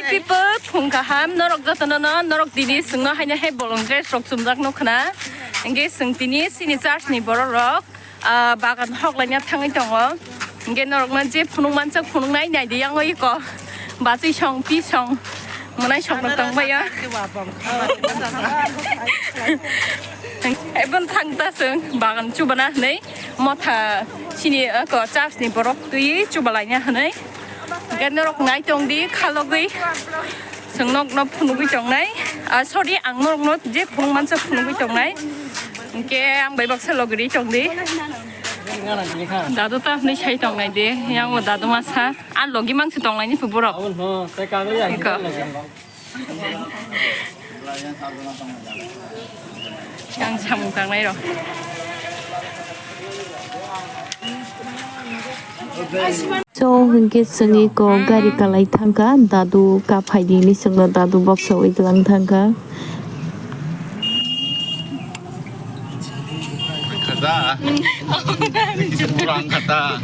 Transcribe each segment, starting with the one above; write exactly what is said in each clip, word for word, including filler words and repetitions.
People, phung kaham, norok jotono no, norok tini chwngno haino hai bolong dress rok chumjak nukha na. Hwnkhe chwng tini chini church ni borok rok, ah, bagan hoklaina thangwi tongo. Hwnkhe norokno je phunuk mansak phunuknai naidi yango iko. Bachwi song, pi song, mwnai song rok tongbaio. Ebon thang ta chwng bagan chubana hwnwi motha chini iko church ni borok twi chubalaina hwnwi. Hwnkhe norok nai tong di, khalogwi chwng nokno phunugwi tongnai. Ah, sorry, ang norokno je phunuk mansa phunugwi tongnai. Hwnkhe ang bai baksa logiri tong di. Dadu ta hwnwi sai tongnai de, yang o dadu masa. Ang logi mangsa tongnai ni borok. Iko. Ang samung tangnai rok. So, hwnkhe chwng eko gari kalai thangkha, dadu kaphai di hinwi chwngno dadu boksawi tlang thangkha. Khaja. Kurang kata.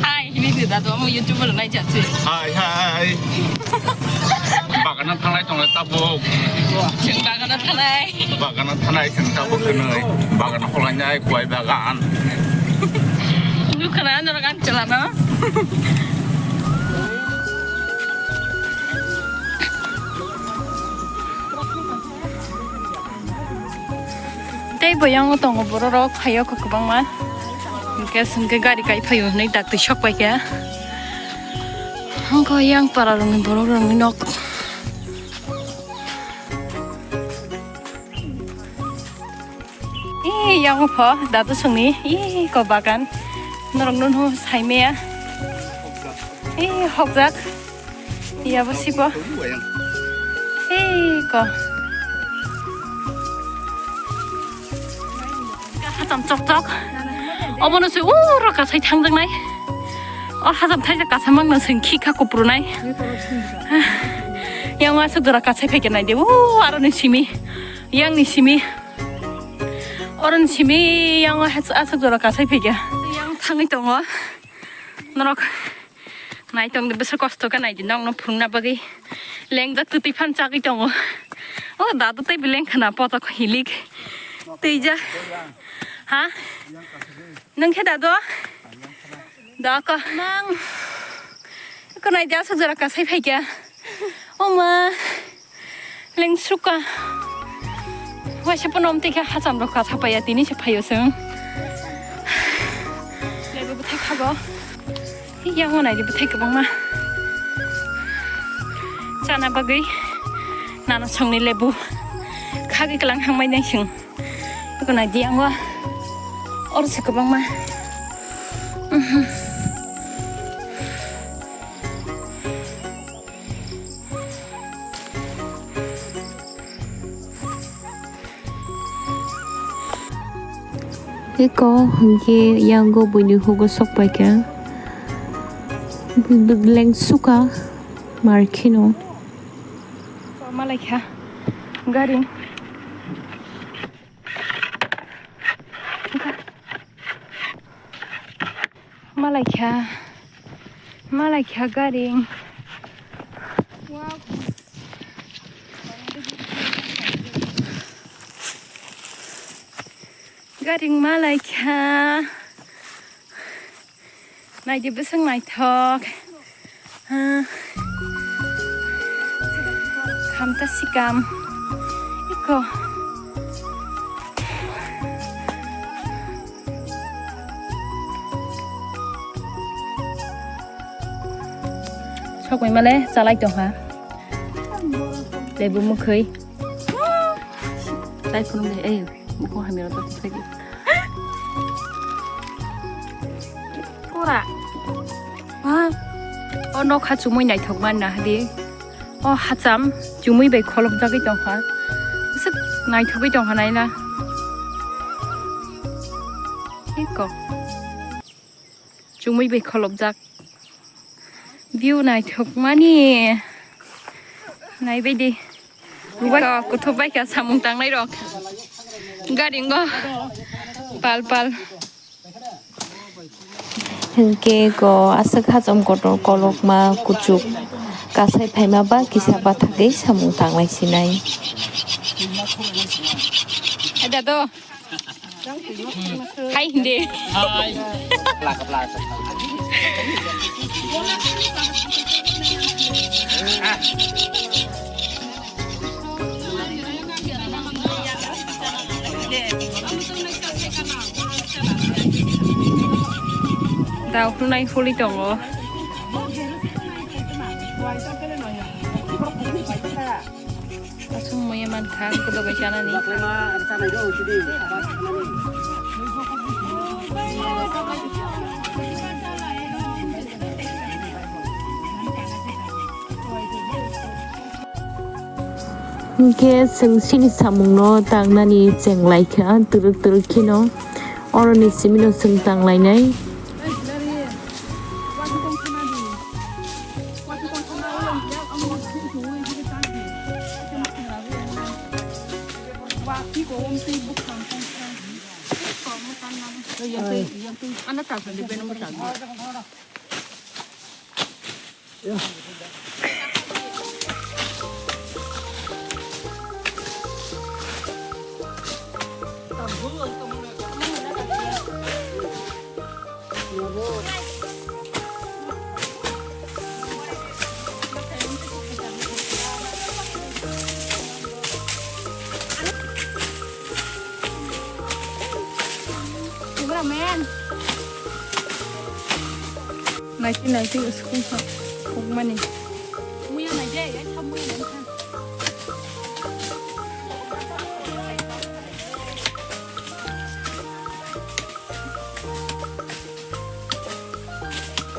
Hai, hini de dadu, amo YouTuber nai jatse. Hai, hai. Bagana thanglai tonglai tabuk. Chwng bagana thanglai. Bagana thanai chwng tabuk kwnwi. Bagana holainai kuai bagan. Nukha na norok ang chwla no. Tei bo yango tongo bororok phaio kho kwbangma. Hwnkhe chwngkhe gari kai phaio hwnwi daktwi sok paikha. Hwnkhe yang pararokni borokrokni nok. Ee, yango pho dadu songni, ee, ko bagan. Norok nunu saimaya. Ee, hokjak. Yabo sibo. Ee, ko. Hacham chok chok. Obono se uro kasai thangjaknai. O hacham thaijak kasai mangno se khikha kuprunai. Yang aswk jora kasai phaikhe naide. O aroni simi. Yang ni simi. Oroni simi yang aswk jora kasai phaikhe. Yang thangwi tongo. Norok. Naitong de bwswk kosto khe naidi nokno phunukna bagwi lengjak twtwi phan chagwi tongo. O dadu tei beleng khna potok hilik twijak. Ha? Nwng khe dadu? Dako. Nang. Ko naidi aswk jora kasai phaikha. O ma. Lengsuka. Waisa pono omtwi khe hacham rok kasa paiya tini se phaio chwng. Lebu bwthai khago. Yang o naidi bwthai kwbangma. Chana bagwi nana songni lebu. Khagwi kwlang hangmai nai chwng. Eko naidi yang o. Oro se kwbangma. Mhm. Eko hwnkhe yango buini hugo sok paikha. Bwleng suka markheno. Malaikha gari. Malaikha, malaikha garing. Garing malaikha. Naidi bwswk naithok. Ah. Khamta sikam. Iko. Sokoi male chalai tongkha. Lebu mwkhwi. Chai phunuk de, ei, bukhuk hamya rok tong phai di. Kura. Ha? O nokha chumui naithok man na hadi. O hacham chumui bai kholopjagwi tongkha. Bwswk naithogwi tongkha naina. Iko. Chumui bai kholopjak. View naithokmani. Naibaidi. Iko kuthuk baikha samung tangnairok. Garingo. Pal pal. Hinkhe ko aswk hacham kotor kolokma kuchuk. Kasai phaima ba kisa bathagwi samung tanglai sinai. Ada to. Hai hindi. Hai. Daokrunai holi tongo. Aswk muya mankha, kudo bai chanani. Hinkhe chwng chini samungno tangnani cheng laikha, twrwk twrwk kheno. Oroni simino chwng tanglainai. Cameraman. Naiti naiti school ha hokmani. Muya nai de, ya tham muya nai tham.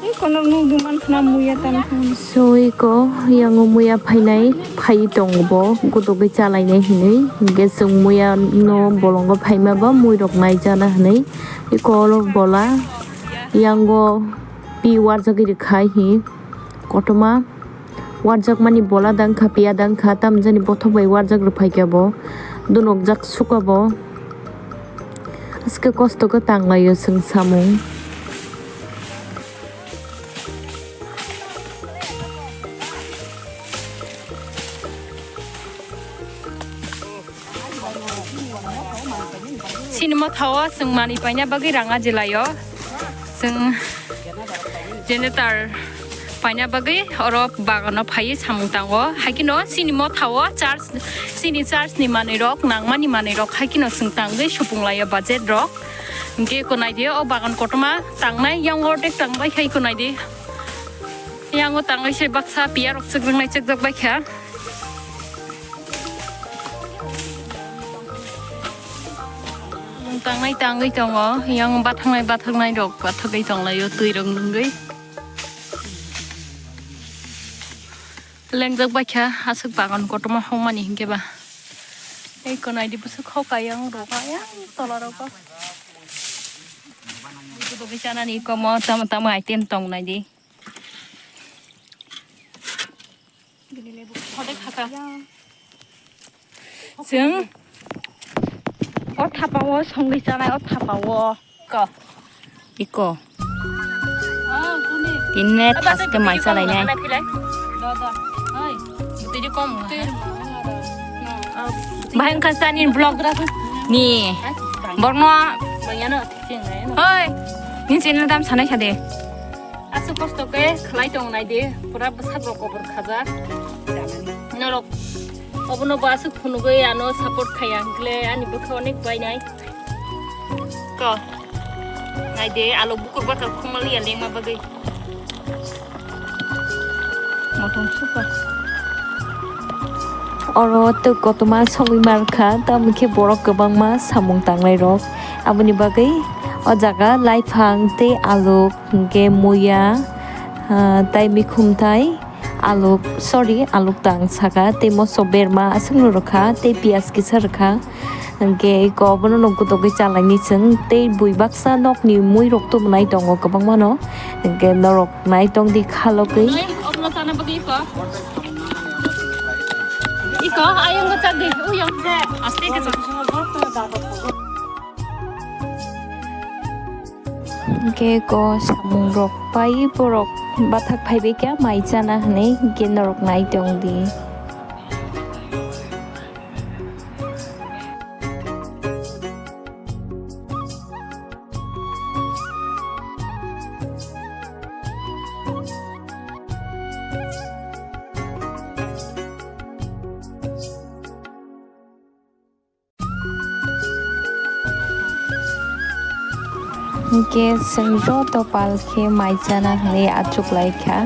Ei kono nukdi mankha na muya tamo thangni. So eko yango muya phainai, phai tongo bo, gotogwi chalainai hinwi. Hinkhe chwng muya no bolongo phaima ba muirok naijana hinwi. Eko oro bola yango pi warjagwi rwkha hi kotorma. Warjakmani bola dangkha, piya dangkha, tamjani bothop bai warjak rwphaikha bo. Dunokjak sukha bo. Aske kosto khe tanglaio chwng samung. Chini mothao chwng manwi paina bagwi rang ajilaio. Chwng generator paina bagwi oro bagano phaiwi samung tango. Haikhe no chini mothao church, chini church ni manwirok, nangmani manwirok haikhe no chwng tangwi supung laio budget rok. Hinkhe eko naidi o bagan kotorma tangnai, yang ordek tangbai kha eko naidi. Yang o tangwi se baksa piya rok chwkjaknai chwkjak bai kha. Tangnai tangwi tongo, yang bathaknai bathaknai rok bathagwi tonglaio twi rok nungwi. Lengjak bai kha aswk bagan kotorma hokmani hinkhe ba. Eko naidi bwswk hok ayang rok ayang tola rogo. Bwswk chanani komo tamo tamo item tong naidi. Chwng o thapao songwi chanai, o thapao. Ko. Iko. Tinne thaske mai chalainai. Bahai wngkha chani vlog ni borno. Oi, nini channel tam sanai sade. Aswk kosto khe khlai tong nai di, pura bwsajak rok kobor khajak. Norok obono bo aswk phunugwi ano support khaiya hinkhe ani bwkha onek bainai. Ko, nai di, alok bukur bathar khumaliya lengma bagwi. Motom suka. Oro twi kotorma songwi mankha, tamo khe borok kwbangma samung tangnai rok. Aboni bagwi o jaga laiphang tei alok, hinkhe muya, ah, tei mikhum tai alok, sorry, alok tang saka tei moso berma aswkno rwkha tei piyaj kisa rwkha. Hinkhe eko obono no gotogwi chalaini chwng tei bui baksa nokni muirok tubunai tongo kwbangmano. Hinkhe norok naitongdi khalogwi. Iko, ayang go chak di, uyang. Aste ke chak. Hinkhe eko samung rok pai borok Bathak phaibai kha mai chana hinwi, hinkhe norok nai tong di. Hinkhe chwng joto pal khe mai chana hinwi achuk lai kha.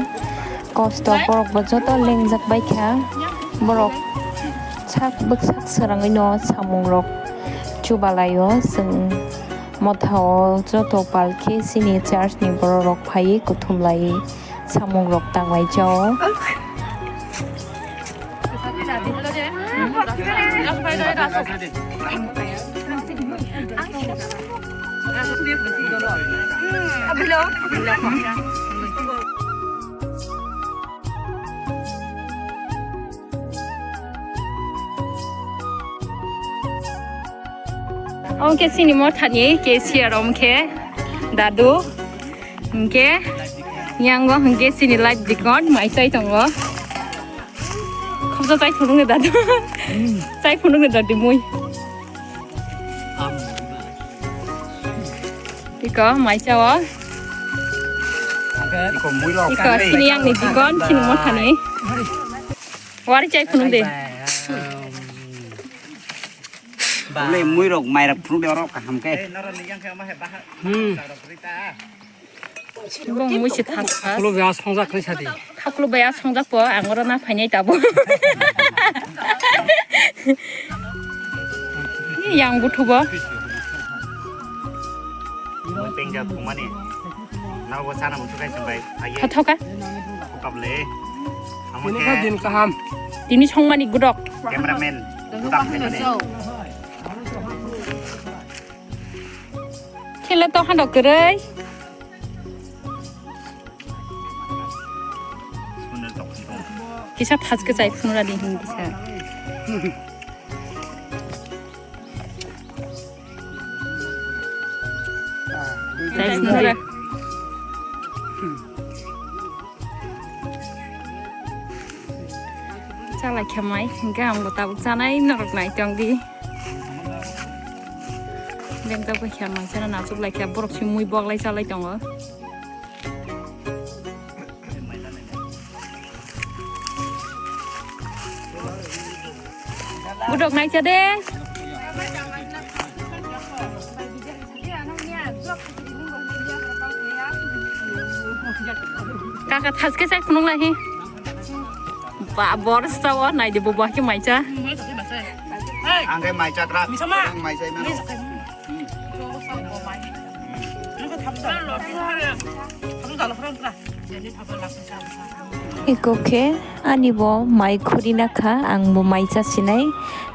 Kosto borok bo joto lengjak bai kha. Borok sak bwksak swrangwi no samung rok chuba lai o. Chwng motha o joto pal khe chini church ni borok rok phaiwi kuthum lai samung rok tang lai cha o. Omo khe chini mothani cashier, omo khe dadu. Hinkhe yango hinkhe chini life dikon mai chai tongo. Khobja chai phunukni dadu. Chai phunukni dadu mui. Iko mai chao. Iko chini yangni dikon chini mothani. Wari chai phunuk de. Bole mui rok mai rok phunuk de orok kaham khe. Hmm. Bo mui se thas thas. Khaklo baya songjak khe sadi. Khaklo baya songjak po, ang oro na phainai tabo. Yang buthu bo. Mui pengja thumani. Nabo sana musukai sambai. Aye. Thothoka. Kable. Amo khe din kaham. Tini songmani gudok. Cameraman. Gudok khe. Khela to hano kwrwi. Kisa thas khe chai phunura di hin kisa. Chai phunura. Chalai khe mai, hingke ang bo tabuk chanai norok nai tong di. Beng tabuk khe ang mai chana nachuk lai khe borok si mui bok lai chalai tongo. Budok nai cha de. Kaka thaske sai phunuk lai hi. Ba, bor sao, nai de bo ba ki mai cha. Ang khe mai cha krak. Ang mai cha imano. Iko khe ani bo mai khurina kha, ang bo mai cha sinai.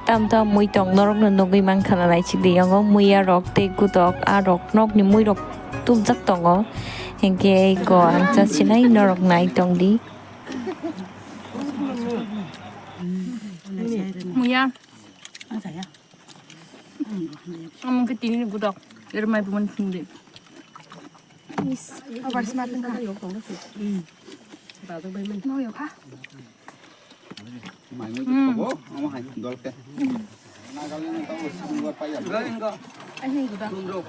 Tam tam mui tong norok no nugui mankha na naichik de yango muiya rok tei gudok a rok nok ni mui rok tubjak tongo. Hinkhe iko ang cha sinai norok nai tong di. Muiya. Ang khe tini ni gudok. Ero mai buman thung de. Is. Abar sma tengka. Mau yo kha? Mai mui thobo, amo hai dol khe. Nagaland ni tabo sungwa paya. Ai ni gudok.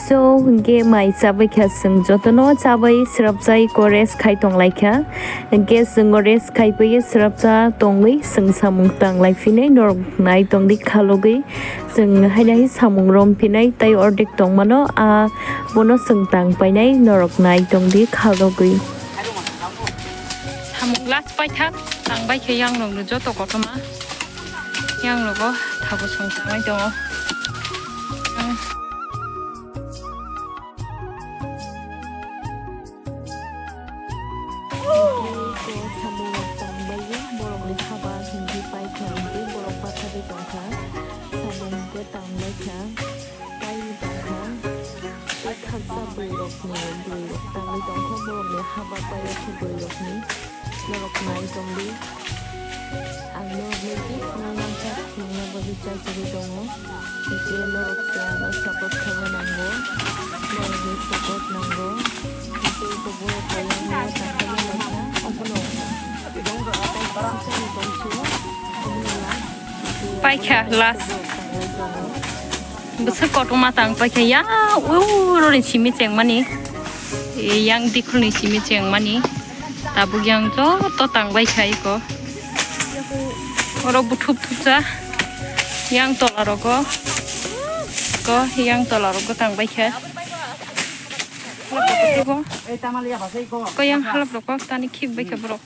So, hingke mai chabai kha, chwng jotono chabai srapjai ko rest khai tong lai kha. Hingke chwng o rest khai paiye srapcha tongwi chwng samung tang lai phinai norok nai tong di khalogwi. Chwng haino hai samung rom phinai tei ordek tongmano, a bono chwng tang painai norok nai tong di khalogwi. Samung last paithak tang bai khe yang rok no joto kotorma yang rogo thabo chwng tangwi tongo. Tei samung rok tang bai borok ni haba hingdi pai kha hingdi borok bathagwi tong kha. Samung hingke tang lai kha, pai tong kha. Tei khaksa bwrwi rok Bwrwi rok tangwi tongkha, borokni haba paiya khe bwrwi rokni norok nai tongdi. Ang norokno gift no nangkha, nangna bagwi chai chagwi tongo. Je norok chwngno support khaina nango, norokni support nango. Tei bo borok kaya wngya tangkha, obono paikha last. Bwswk kotorma tang paikha ya, uroni simi chengmani, yang dikhulni simi chengmani, tabuk yang joto tang baikha iko. Oro buthup thupsa yang tola rogo, ko yang tola rogo tang baikha. Ko yang halap rogo tani khik baikha borok.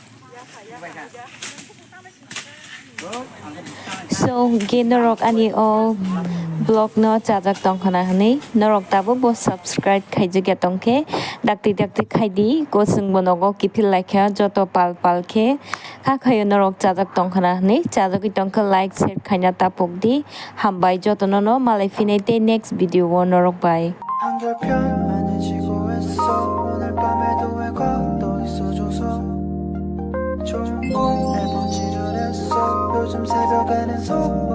So, ge norok ani o vlog no chajak tongkhana hwnwi, norok tabuk bo subscribe khaijak ya tongkhe, dakti dakti khaidi, koswng bo nogo kiphil laikha, joto pal pal khe kha khaio norok chajak tongkhana hwnwi, chajagwi tongkhe like, share khaina tapuk di, hambai jotono no malai phinai tei next video o norok bai. 한결 편안해지고 했어. 오늘 밤에도 왜 걷어 있어줘서 좋은 꿈 해보지를 했어. 요즘 새벽에는 속